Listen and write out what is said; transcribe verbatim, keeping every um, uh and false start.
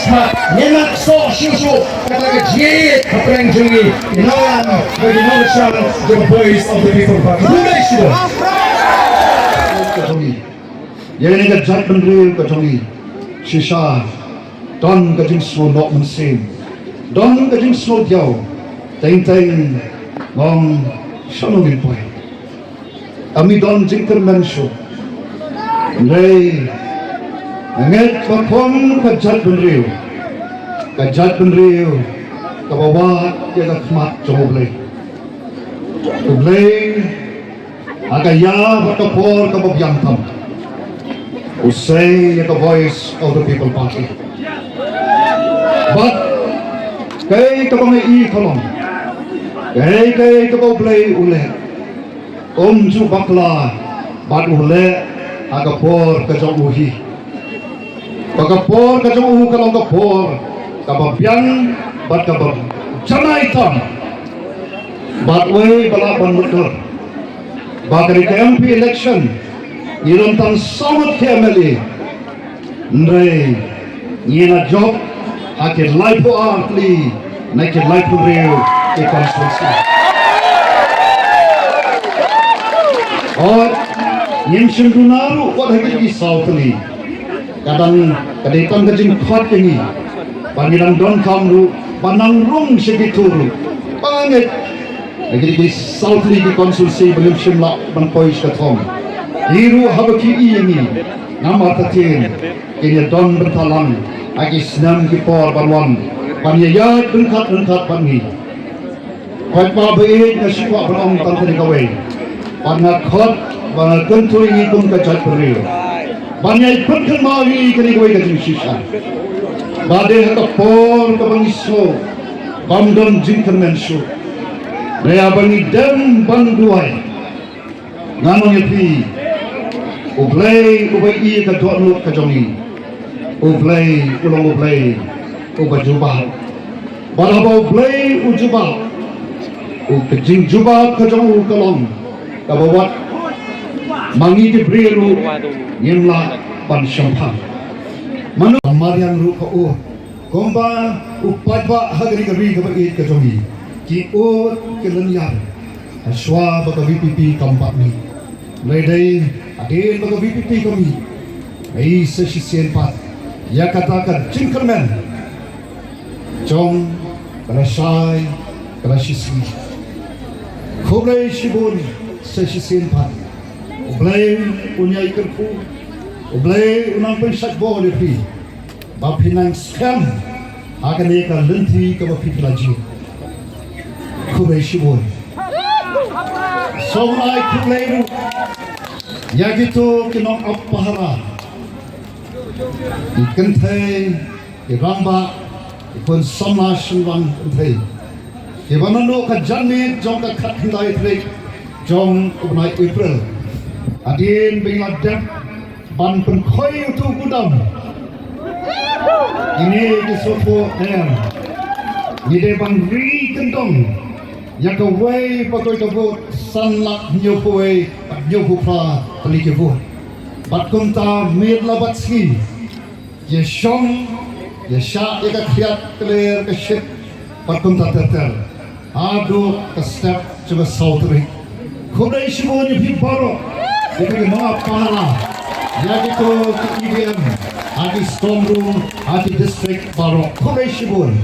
Ngin ïa snoh shuh shuh kata ka jingïeit hapdeng jong ngi, ki nongwan bad ki nongkyrshan jong Voice of the People Party. Khublei shibun. Ka jong ngi, ïa kane ka jaitbynriew ka jong ngi, shisha don ka jingsngew noh mynsiem, don ka jingsngew diaw. Teng teng ngong shano ngin poi. Ym don jingkyrmen shuh. Hynrei nga ngeit ba kum ka jaitbynriew, ka jaitbynriew kaba wad ïa ka khmat jong U Blei. U Blei ha ka ïa bad ka por kaba biang tam u sei ïa ka Voice of the People Party. Bad kaei kaba ngi i ka long, kaei kaei kaba U Blei u leh, um ju bakla bad u leh ha ka por ka jong u hi. Ba ka por ka jong u ka long ka por kaba biang bad kaba janai tam. Bad wei ba lah ban mutdur ba ka dei ka M P election, ngi don tang saw ngut ki M L A. Hynrei ngi la jop ha ki laiphew ar tylli na ki laiphew hynriew ki constituency. Ot, ngim shym duna ruh wat ha ki saw tylli. Ka dang ka dei tang ka jingkhot ka ngi ba ngi dang donkam ruh ba nang rung sha ki tur ruh. Ba ngi Na ki, ki saw tylli ki constituency ba ngim shym lah ban poi sha ka thong. Ki ruh haba ki i ïa ngi, namar ta ktien kin ïa don bynta lang ha ki snem ki por ban wan ban ïa ïaid ryngkat ryngkat bad ngi. Hooid ba ba ïeit nga shu kwah ban ong tang kane kawei. Bad nga khot ba nga kyntu ïa ngi kum ka jaitbynriew ban ïai pynkynmaw ïa ngi kane kawei ka jingshisha. Ba dei ha ka por kaba ngi sngew bym don jingkyrmen shuh. Hynrei haba ngi dem ban duwai, ngan ong ïa phi, U Blei uba ïohi ïa ka dohnud ka jong ngi, U Blei u long U Blei uba jubab. Bad haba U Blei u jubab, u ka jingjubab ka jong u ka long kaba wat ma ngi ki briew ruh ngim lah ban shemphang. Mano mariang ruh ka ud. Kumba u paidbah ha kane ka ri kaba ïeit ka jong ngi, ki ud ki lynñiar hashwa ba ka V P P kam pat mih. Hynrei dei hadien ba ka V P P ka mih, ngi sa shisien pat ïa kata ka jingkyrmen jong ka lashai ka lashisngi. Khublei shibun sa shisien pat. U Blei un ïai kyrkhu, U Blei un nang pynshait bor ïa phi. Ba phin nang skhem ha kane ka lynti kaba phi la jied. Khublei shibun. Sngewbha ai khublei ruh ïa kito ki nongap pahara, ki kynthei, ki rangbah, ki khun samla shynrang kynthei, kiba naduh ka janmiet jong ka khatkhyndai tarik jong u bnai April, hadien ba ngi la dep ban pynkhoi uto u kudam, kine ki sawphew em, ngi dei ban ri kyndong ïa kawei pat kawei ka vote, san lak hynñiewphew wei bad hynñiewphew phra tylli ki vote. Bad kumta miet la bad sngi, ïa shong, ïa shah ïa ka khriat ka ler ka shit bad kumta ter ter haduh ka step jong ka saw tarik. Khublei shibun ïa phi baroh, ïa phi ki nongap pahara, ïa kito ki E V M ha ki strong room, ha ki district baroh. Khublei shibun.